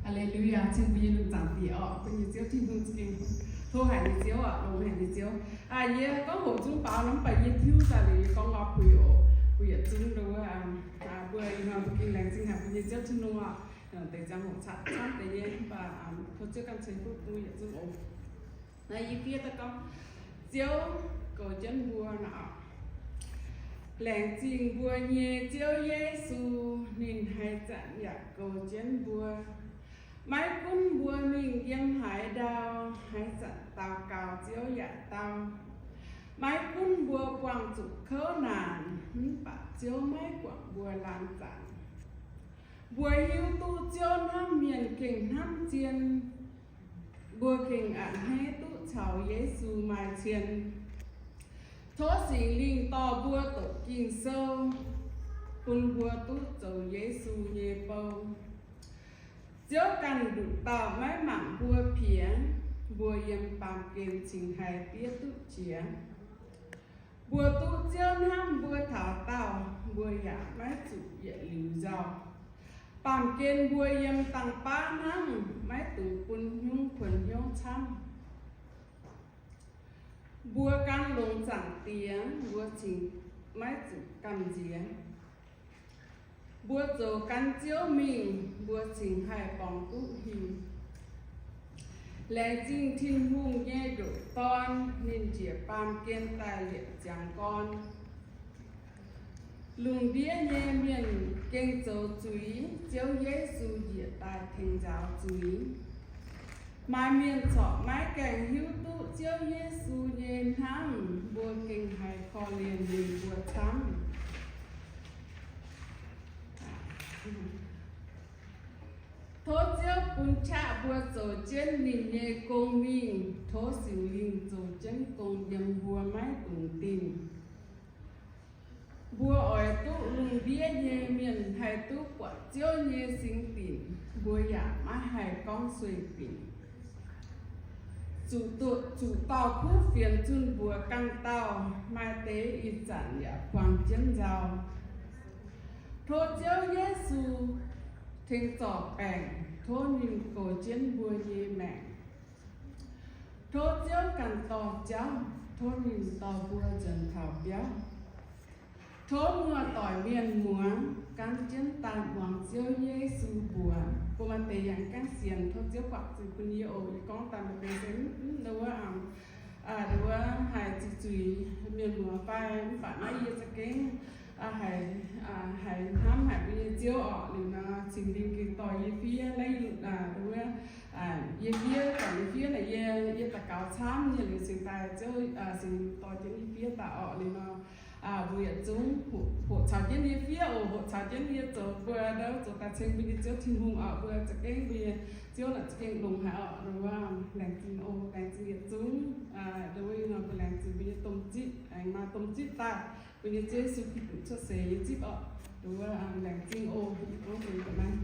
Haa^le^lu^yaa, ceng mbuo nyei Lungh Zaangc Diex orqc, bun nyei Ziouv Tin-Hungh za'gengh tov haic nyei Ziouv orqc, longx haic nyei Ziouv. Aa, yie gorngv hoqc zungv baaux nor, mv baac yie tiuv daaih liuz yie gorngv lorz puix oc, bun yietc zungv nduov, aa, mbuo ih hnoi mbuo gengh laengz zingh haic mbuo nyei Ziouv Tin-Hungh orqc. Deix ziangh hoc catv camv deix nyei, mv baac tov Ziouv ganh ceix fuqv bun yietc zungv oc. Naaiv yie fiev daaih gorngv, Ziouv goux jienv mbuo naaic. Laengz zingh mbuo nyei Ziouv Yesu, ninh haaix zanc yaac goux jienv mbuo. Maiv gunv mbuo mingh yiem haaix ndau, haaix zanc daux gaux Ziouv yaac dau. Maiv gunv mbuo buangh zuqc kouv naanc, mv baac Ziouv maiv guangc mbuo laangz zaangc. Mbuo hiuv duqv Ziouv hnamv mienh gengh hnamv zien. Mbuo gengh a'hneiv duqv caux Yesu maaih cien. Tov Singx Lingh dorh mbuo doqc Ging-Sou, bun mbuo duqv zoux Yesu nyei bou. Ziouv ganh nduqc dauh maiv mangc mbuo piex, mbuo yiem baamh gen cingx haiz diev duqv jiex. Mbuo duqv Ziouv hnamv mbuo taux daauh, mbuo yaac maiv zuqc yietc liuz nzauh. Baamh gen mbuo yiem dangh baav hnangv, maiv dungx bun hnyouv kuonx hnyouv camv. Mbuo gan longx Zaangc Diex, mbuo cingx maiv zuqc gamh nziex. Mbuo zoux gan Ziouv mingh, mbuo cingx haih borngz duqv hingh. Laengz zingh Tin-Hungh nyei ndoqc Dorn, ninh njiec baamh gen daaih liepc ziangx gorn. Lungh ndiev nyei mienh gengh zoux zuiz, Ziouv Yesu njiec daaih tengx nzaaux zuiz. Maaih mienh corc maiv gaengh hiuv duqv Ziouv Yesu nyei hnamv, mbuo gengh haiz korv-lienh ninh mbuo camv. Tov Ziouv bun qaqv mbuo zoux jienv ninh nyei gong mingh. Tov Singx Lingh zoux jienv gong yiem mbuo maiv dungx dingh. Mbuo oix duqv lungh ndiev nyei mienh haih duqv buatc Ziouv nyei singx dinc, mbuo yaac maiv haih gorngv sueih binc. Zuqc, zuqc dauh kuv fienx zunh mbuox ganh dauh, maaih deix ih zanc yaac buangh jienv nzauh. Tov Ziouv Yesu tengx zorc baengc, tov ninh goux jienv mbuo nyei maengc. Tov Ziouv ganh dorh jauv, tov ninh dorh mbuo nzuonx taux biauv. Tov muoz-doic mienh muoz gan jienv daaih muangx Ziouv Yesu mbuox. Bun maaih deix yaac gaengh sienx, tov Ziouv guangc zuiz bun yie oc. Yie gorngv daaih maaih deix se mv, mv, wuov, wuov haiz zuqc zuiz mienh muoz fai, mv baac naaiv yie za'gengh haiz, haiz hnamv haic mbuo nyei Ziouv orqc. Liuz nor Singx Lingh gengh dorh yie fiev naaiv, wuov, yie fiev, guangc yie fiev naaic, yie, yie daux gaux camv nyei liuz cingx daaih Ziouv, Singx Lingh dorh jienv yie fiev daaih orqc. Liuz nor mbuo yietc zungv hoqc caux jienv yie fiev oc, hoqc caux jienv yie zoux, mbuo ndau zoux daaih ceng mbuo nyei Ziouv Tin-Hungh orqc. Mbuo za'gengh mbuo nyei Ziouv naaic za'gengh longx haic orqc. Nduov, laengz zingh oc, laengz zingh yietc zungv. Nduov, yie nor mbuo laengz zingh mbuo nyei domh zipv, aengx maaih domh zipv daaih mbuo nyei Ziouv Yesu Giduc cuotv seix nyei zipv orqc. Nduov, laengz zingh oc. Yie gorngv benx ga'naaiv.